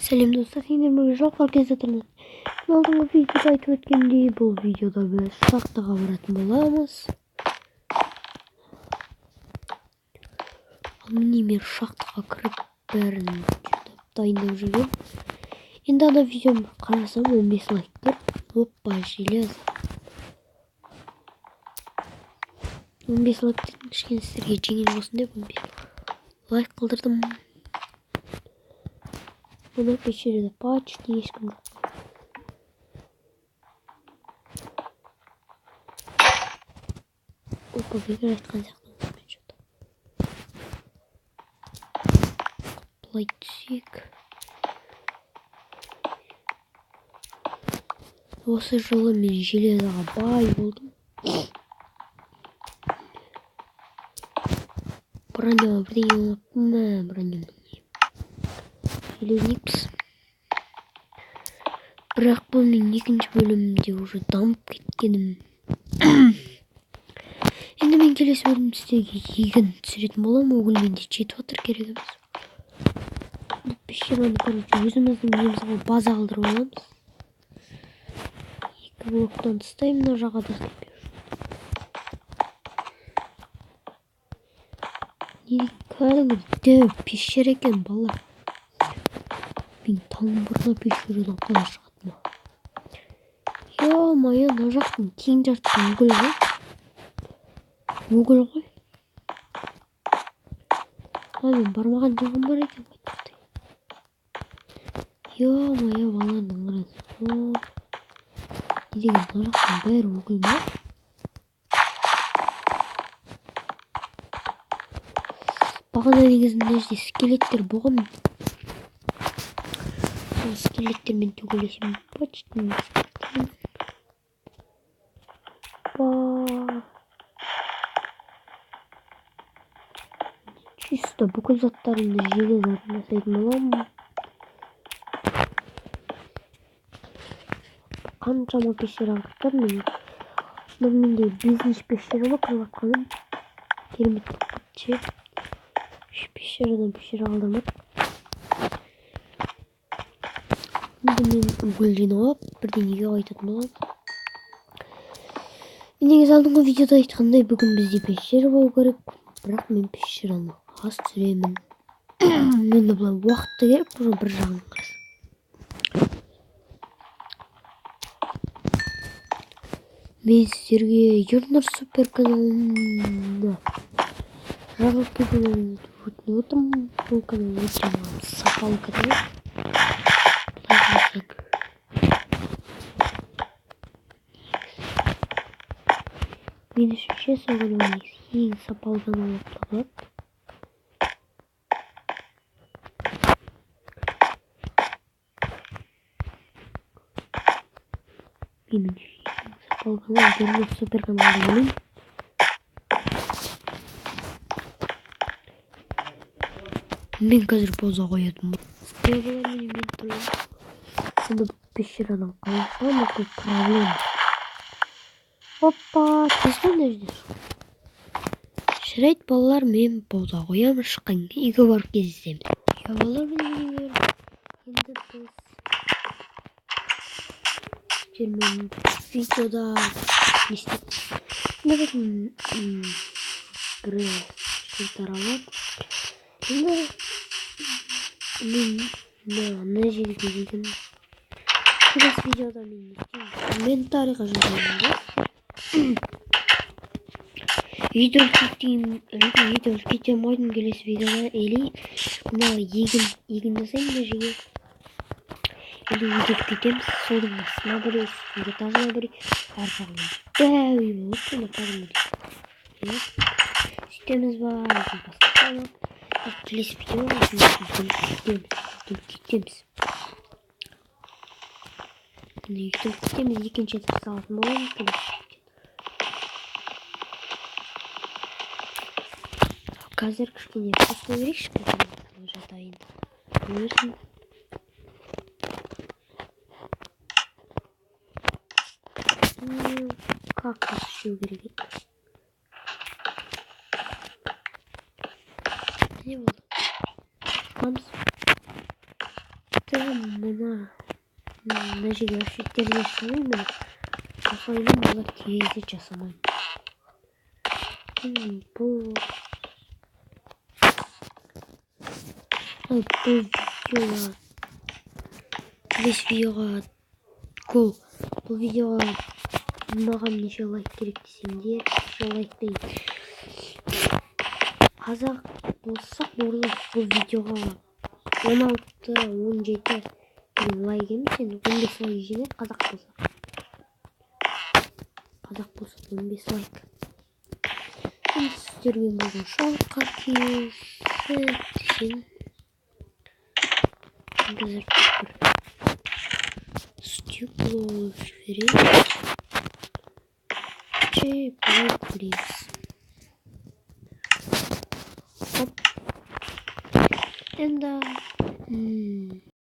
Сәлем достар, сендер жоқ кездесіп. Алдыңғы видеода айтып өткендей, бұл видеода біз шахтаға баратын боламыз. Ал міне мен шахтаға кіріп бәрін дайындап жүргем. Енді ана видеом қарасам 15 лайк тұр. Опа, железо. 15 лайк дедім, кішкене сіздерге жеңіл болсын деп 15 лайк қылдырдым. Бұны пещерада почти ешкім жоқ. Опа, бекер айтқан сияқтымын что-то. Былай түсейік. Осы жылы мен железоға бай болдым. Броня бірдеңе алыппын ба? Броня железникпіз. Бірақ бұл мен екінші бөлімде уже дамып кеткенім. Енді мен келесі бөлімде сіздерге егін түсіретін боламын. Уголь менде жетіп отыр, керек емес. Бұл пещераны, короче, өзіміздің неміз ғой, база қылдырып аламыз. Екі блоктан тастаймын мына жаққа да. Не кәдімгі дәу пещера екен, балалар. Мен таңбырла пещерадан қалай шығатыным. Ё-моё, мына жақтың тең жартысы уголь ғой. Уголь ғой. А, мен бармаған жағым бар екен ғой. Ё-моё, балалардың қараңыз. Не деген, мына жақтың бәрі уголь ма? Бағана негізі мына жерде скелеттер болған. Сол скелеттермен төбелесемін. Почти. Чисто бүкіл заттарымды железо жасайтын боламын. Қаншама пещера қылып мен. Мына менде бесінші пещера ғой кіріп жатқаным. Керемет болып кетті ше. Үш пещерадан пещера қалдырмадық. Енді мен уголь жинап алып, бірдеңеге қайтатын боламын. Негізі алдыңғы видеода айтқандай, бүгін бізде пещера болу керек. Бірақ мен пещераны аз түсіремін. Енді былай уақыт та керек, уже бір жағынан қарасам. Мен сіздерге Ернұр Супер каналына жазылып кетуіңізді өтініп отырмын. Бұл канал өте маған сапалы канал. Былай қарасаң, мен үшін ше, сол канал негізі ең сапалы канал болып табылады. Менің үшін ең сапалы канал Ернұр Супер каналы деп ойлаймын. Мен қазір пауза қоятын боламын. Сонда пещерадан қалай шығамын, ол проблема. Опа, тез ғой мына жерде. Жарайды, балалар, мен пауза қоямын, шыққан кейін үйге барып кездесеміз. Я, балалар, мен үйге барып, енді біз сіздермен видеода не істейміз? Енді біз, бір таралып, енді мен мына жерге деген келесі видеода мен не істеймін? Комментарийға жазыңыздар. Видео үлкейтейін, видео үлкейте алмадым келесі видеода, или мына егін жасаймын мына жерге. Или үйді үлкейтеміз, судың астына бір үй, үстіңгі этажына бір үй, ар жағынан дәу үй болады сонда кәдімгідей. Иә. Сөйтеміз ба, басқа ма? Келесі видеода үлкейтеміз. Міне үйді үлкейтеміз, екінші этаж салатын боламыз келесі. Қазір кішкене қосыла берейікші, жатайын. Берсін. Кактус ішу керек еді. Не болды? Шығамыз. Мына жерге вообще терезе жасамаймын. Міне, осылайынан олар терезе жасамаймын. Бұл видеоға, келесі видеоға гол, бұл видеоға маған неше лайк керек десеңдер, неше лайк деген, қазақ болсақ, бұл видеоға 16, 17 деген лайк емес, енді 15 лайк жинайық. Қазақ болсақ, қазақ болсақ, 15 лайк. Енді сіздермен болған Шалқар десең, біздер бір стекло жіберейік, былай көреміз. Хоп, енді